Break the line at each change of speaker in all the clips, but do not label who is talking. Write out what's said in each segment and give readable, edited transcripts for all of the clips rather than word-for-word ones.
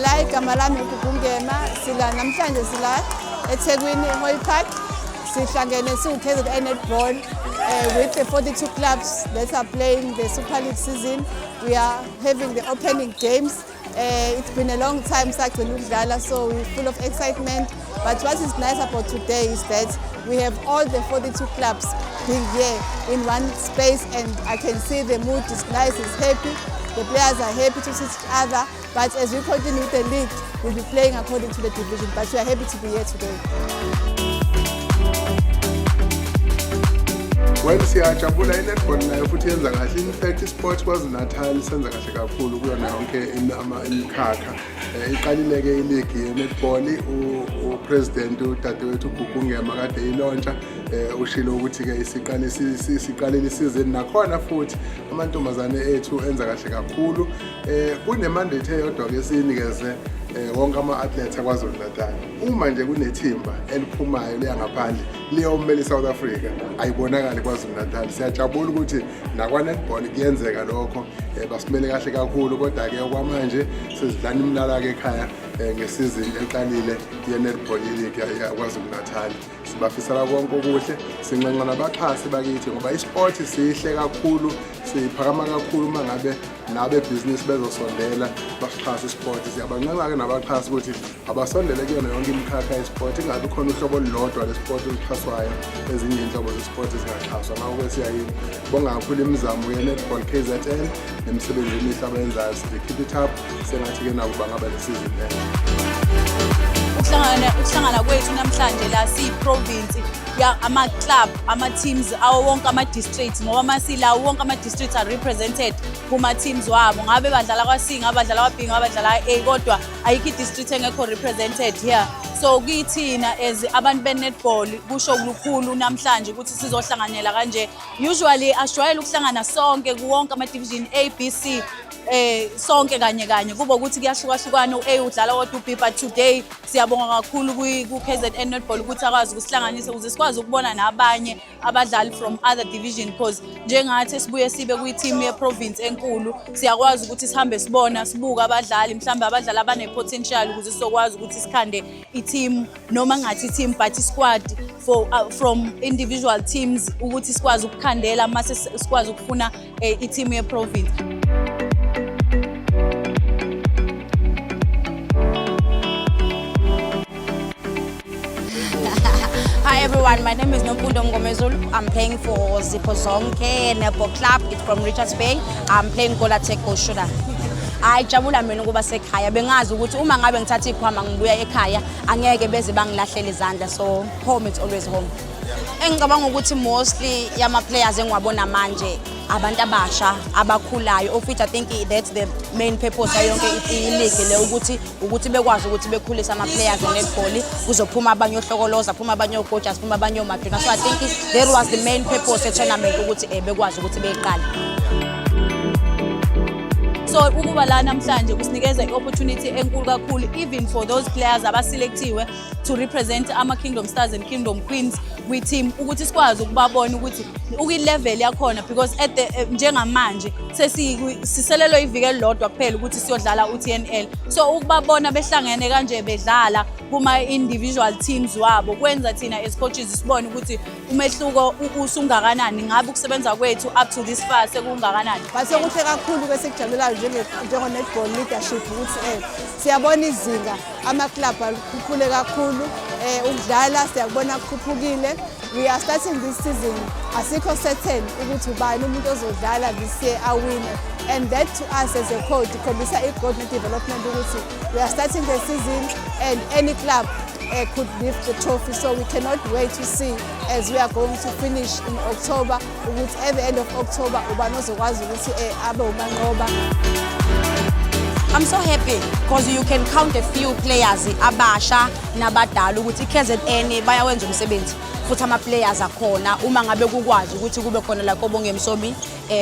Ngiyabingelela, igama lami uGugu Ngema. Sila namhlanje, sila eThekwini, eHoy Park. Sihlangene siwu-KZN Netball with the 42 clubs that are playing the Super League season. We are having the opening games. It's been a long time sagcina ukudlala, so we're full of excitement. But what is nice about today is that we have all the 42 clubs being here in one space, and I can see the mood is nice, it's happy. The players are happy to see each other. But as we continue with the league, we'll be playing according to the division. But we are happy to be here today.
Well, siyajabula, i-netball nayo futhi yenza kahle. In fact, i-sport KwaZulu-Natal senza kahle kakhulu kuyona yonke imikhakha. Iqalile-ke iligi ye-netball. Upresident, udadewethu uGugu Ngema, kade ilauncha. Ushilo ukuthi-ke isiqale siqalile isizini, nakhona futhi amantombazane ethu enza kahle kakhulu. Kune-mandate eyodwa-ke esiyinikeze wonke ama-athletes aKwaZulu Natal: uma nje kunethimba eliphumayo liya ngaphandle liyomela i-South Africa, ayibonakali KwaZulu Natal. Siyajabula ukuthi nakwa-netball kuyenzeka lokho. Basimele kahle kakhulu, kodwa-ke okwamanje sizidlana imilala-ke ekhaya ngesizini eqalile ye-netball league yaKwaZulu Natal. Sibafisela konke okuhle, sinxenxa nabaxhasi bakithi, ngoba isport sihle kakhulu, siphakama kakhulu uma ngabe nabebhizinisi bezosondela basixhase isport. Siyabancenga-ke nabaxhasi ukuthi abasondele kuyona yonke imikhakha yesport, ingabi khona uhlobo olulodwa lesport oluxhaswayo, ezinye iy'nhlobo zesport zingaxhaswa. Ngakho-ke siyayibonga kakhulu imizamo ye-Netball KZN nemisebenzi emihle abayenzayo. Sithi keep it up, sengathi-ke nabo bangaba nesizini enhle.
Ukuhlangana kwethu namhlanje la siyi-province ya ama-club, ama-teams awo wonke ama-districts, ngoba masila wonke ama-districts are represented kuma-teams wabo, ngabe badlala kwa-C, ngabe badlala kwa-B, ngabe badlala kwa-A, kodwa ayikho i-district engekho represented here. So kithina as abantu be-netball kusho lukhulu namhlanje ukuthi sizohlanganyela kanje. Usually asijwayele ukuhlangana sonke kuwonke ama-division A, B, C, sonke kanye kanye, kuba ukuthi kuyahlukahlukana, u-A udlala kodwa u-B. But today siyabonga kakhulu ku-KZN Netball ukuthi akwazi ukusihlanganisa ukuze sikwazi ukubona nabanye abadlali from other division, because njengathi sibuye sibe kwi-team ye-province enkulu, siyakwazi ukuthi sihambe sibona, sibuke abadlali, mhlawumbe abadlali abane-potential, ukuze sizokwazi ukuthi sikhande i-team, noma ngathi i-team but i-squad for from individual teams, ukuthi sikwazi ukukhandela mase sikwazi ukufuna i-team ye-province.
Hi everyone, my name is Nomfundo Mngomezulu. I'm playing for Ziphozonke Netball Club. It's from Richards Bay. I'm playing goal attack, goal shooter. Hayi, jabula mina ukuba sekhaya. Bengazi ukuthi uma ngabe ngithatha ikhwama ngibuya ekhaya, angeke beze bangilahlele izandla. So home, it's always home. Engicabanga ukuthi mostly yama players engiwabona manje abantu abasha abakhulayo, of which I think that's the main purpose yayo yonke i-league le, ukuthi bekwazi ukuthi bekhulise ama-players e-netball, kuzophuma abanye ohlokoloza, phuma abanye ogojas, phuma abanye omaduna. So I think that was the main purpose ye-tournament, ukuthi bekwazi ukuthi beyiqale.
So ukuba la namhlanje kusinikeza i-opportunity enkulu kakhulu, even for those players abaselectiwe to represent ama-Kingdom Stars and Kingdom Queens kwi-team, ukuthi sikwazi ukubabona ukuthi ukwi-level yakhona, because at the njengamanje siselelwe iviki elilodwa kuphela ukuthi siyodlala u-TNL. So ukubabona behlangene kanje bedlala kuma-individual teams wabo kwenza thina as coaches sibone ukuthi umehluko usungakanani, ngabe ukusebenza kwethu up to this far sekungakanani.
But okuhle kakhulu besikujabulayo njengo-netball leadership ukuthi siyabona izinga ama-club akhuphule kakhulu, ukudlala siyakubona kukhuphukile. We are starting this season, asikho certain ukuthi ubani umuntu ozodlala this year awine, and that to us as a coach ikhombisa i-growth ne-development, ukuthi we are starting the season and any club could lift the trophy. So we cannot wait to see as we are going to finish in October, ukuthi at the end of October ubani ozokwazi ukuthi abe umanqoba.
I'm so happy because you can count a few players abasha nabadala ukuthi i-KZN bayawenza umsebenzi. Futhi ama-players akhona, uma ngabe kukwazi ukuthi kube khona la koBonge Msomi,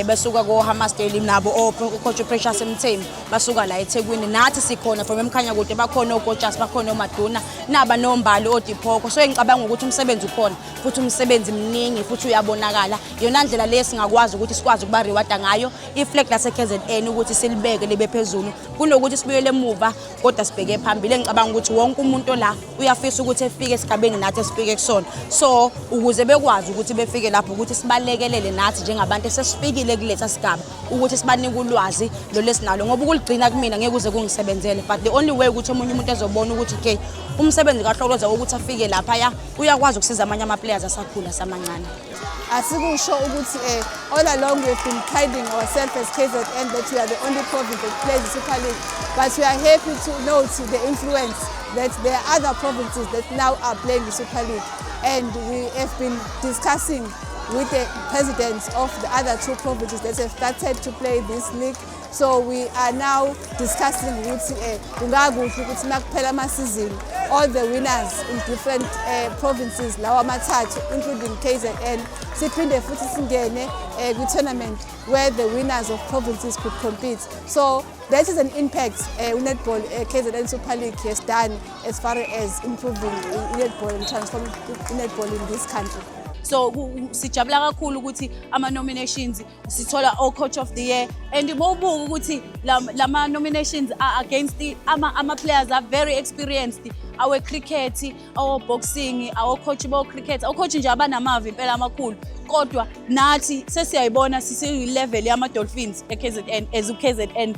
besuka ko-Hammarsdale, nabo o-coach Precious Mthembu basuka la eThekwini. Nathi sikhona from eMkhanyakude, bakhona oGojas, bakhona oMaduna, naba noMbali, oDiphoko. So ngicabanga ukuthi umsebenzi ukhona, futhi umsebenzi mningi, futhi uyabonakala. Iyona ndlela le singakwazi ukuthi sikwazi ukuba reward-a ngayo i-flag lase-KZN, ukuthi silibeke libe phezulu kunokuthi sibuyele emuva, kodwa sibheke phambili. Engicabanga ukuthi wonke umuntu la uyafisa ukuthi efike esigabeni nathi esifike kusona. So ukuze bekwazi ukuthi befike lapho, ukuthi sibalekelele nathi njengabantu esesifikile kulesa sigaba, ukuthi sibanike ulwazi lolu esinalo, ngoba ukuligcina kumina ngeke kuze kungisebenzele. But the only way ukuthi omunye umuntu ezobona ukuthi okay, umsebenzi kaHlokoloza ukuthi afike laphaya, uyakwazi ukusiza amanye ama-players asakhula samancane.
Asikusho ukuthi all along we've been priding ourselves as KZN that we are the only province that plays the Super League, but we are happy to note the influence that there are other provinces that now are playing the Super League, and we have been discussing with the presidents of the other two provinces that have started to play this league. So we are now discussing ukuthi kungakuhle ukuthi makuphela ama-season, all the winners in different provinces lawa amathathu, including KZN, siphinde futhi singene kwi-tournament where the winners of provinces could compete. So that is an impact netball KZN Super League has done as far as improving netball and transforming netball in this country.
So sijabula kakhulu ukuthi ama-nominations sithola o-coach of the year, and mawubuka ukuthi lama nominations are against ama-players are very experienced, awe-cricket, awo-boxing, awo-coach bo-cricket, awo-coach nje abanamava impela amakhulu, kodwa nathi sesiyayibona sisiyi-level yama-Dolphins e-KZN as u-KZN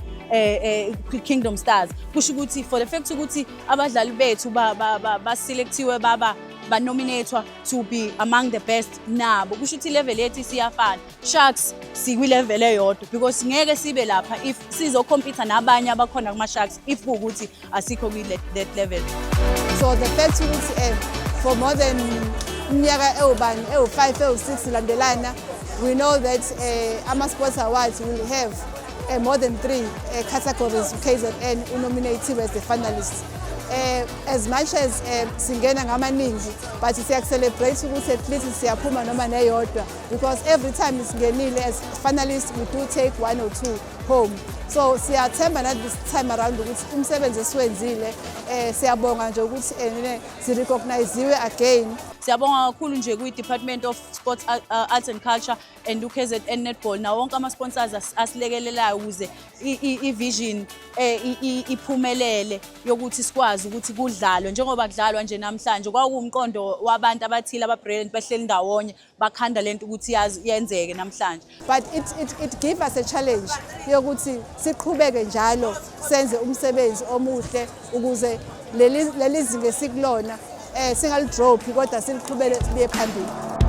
Kingdom Stars. Kusho ukuthi for the fact ukuthi abadlali bethu ba-selectiwe, baba banominatwa to be among the best nabo, kusho ukuthi i-level yethu siyafana. Sharks sikwi-level eyodwa, because ngeke sibe lapha if sizocompete nabanye abakhona kuma-Sharks if kuwukuthi asikho kwi-that level.
So the fact ukuthi for more than iminyaka ewubani, ewu-5, ewu-6 ilandelana, we know that ama-sports awards will have more than three categories, KZN unominated as the finalist. As much as singena ngamaningi, but siyakucelebrate ukuthi at least siyaphuma noma neyodwa, because every time singenile as finalists, we do take one or two home. So siyathemba na this time around ukuthi umsebenzi esiwenzile, siyabonga nje ukuthi si-recogniziwe again.
Siyabonga kakhulu nje kwi-Department of Sports, Arts and Culture and u-KZN Netball nawo wonke ama-sponsors asilekelelayo ukuze i-vision iphumelele yokuthi sikwazi ukuthi kudlalwe njengoba kudlalwa nje namhlanje. Kwakuwumqondo wabantu abathile aba-brilliant, behleli ndawonye, bakhanda lento ukuthi yenzeke namhlanje.
But it give us a challenge yokuthi siqhubeke njalo senze umsebenzi omuhle ukuze leli zinga esikulona singalidrophi, kodwa siliqhubele liye phambili.